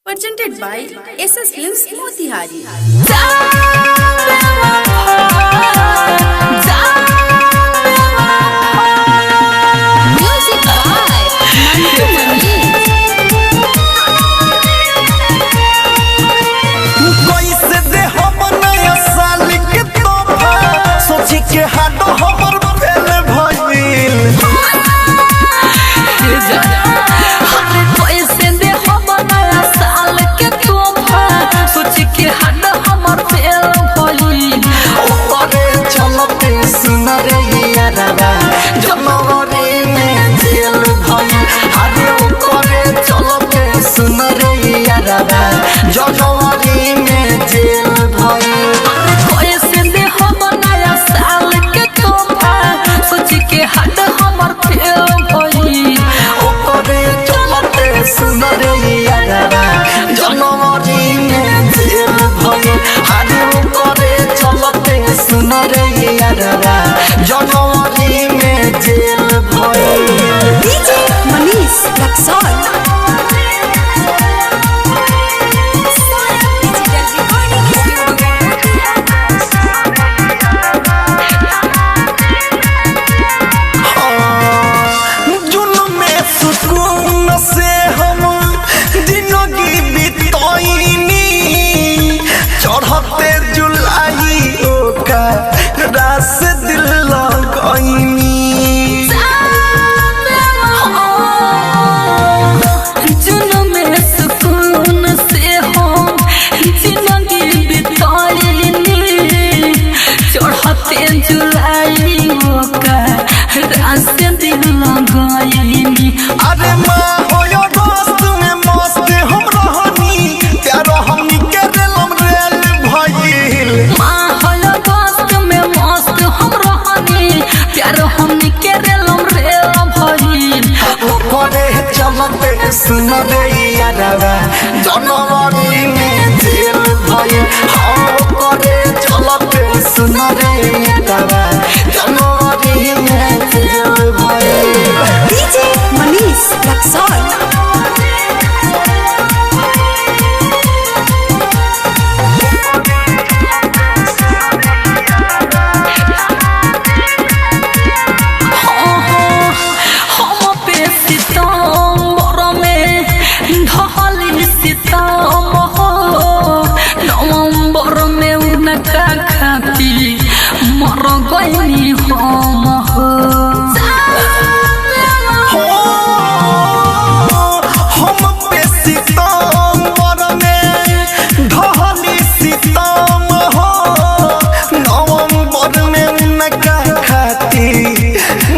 Presented by SS Films Motihari. Music by Mantu Mani. कैसे दे हम नया साल के तोहफा, सोची के हाडो हमर फेल भइल। अरे कैसे दे हम नया साल के तोहफा, सोच के हड हमर फेल भइल। ओकरे चलते सुन रे यारवा, जनवरी में जेल भइल। अरे ओकरे चलते सुन रे यारवा, जनवरी में जेल भइल। अरे कैसे दे हम नया साल के तोहफा, सोच के हड हमर फेल भइल। ओकरे चलते सुन रे यारवा, जनवरी में जेल भइल। अरे ओकरे चलते सुन रे यारवा, जनवरी में जेल भइल। DJ Manish Luxor. Digital Recording Studio Motihari. जून में सुकून से हम जिंदगी बितैनी, चढ़ते जुलाई ओका रास दिल लगैनी। जुन में सुकून से हम जिंदगी बिताइनी, चढ़ते जुलाई का रास्ते दिल लगाइनी। अरे माँ हो दोस्त में मस्त हम रहनी, प्यार हमनी के रेलम रेल भइल। माहौल दोस्त में मस्त हम रहनी, प्यार हमनी के रेलम रेल भइल। ओकरे चलते सुन रे यारवा, जनवरी में जेल भइल। हाँ, ओकरे चलते सुन रे यारवा, जनवरी में जेल भइल। DJ Manish Luxor. हम पे सितम्बर में ढहली सितम हो, नवंबर में उनका खाती मर गइनी हम हो। हो, हम पे सितम्बर में ढहली सितम हो, नवंबर में उनका खाती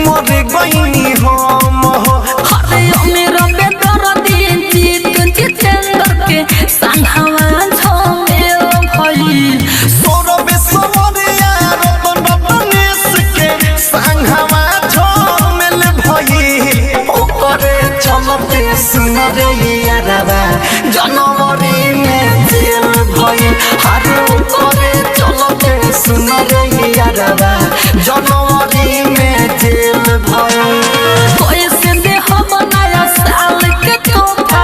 मर गइनी हम हो। अरे मेरा बेदर दिन जीत जितेंद्र के संघवा झमेल भइल। सौरभ सौरिया रतन रतनेश के संघवा झमेल भइल। ओकरे चलते सुन रे यारवा, जनवरी में जेल भइल। अरे ओकरे चलते सुन रे यारवा, जनवरी में जेल भइल। कैसे दे हम नया साल के तोहफा,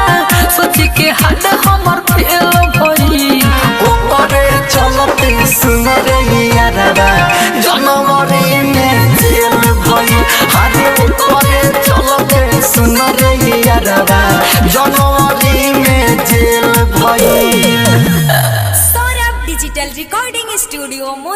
सोच के हद हमर फेल भइल। ओकरे चलते सुन रे यारवा, जनवरी में जेल भइल। अरे ओकरे चलते सुन रे यारवा, जनवरी में जेल भइल। Saurabh Digital Recording Studio Motihari.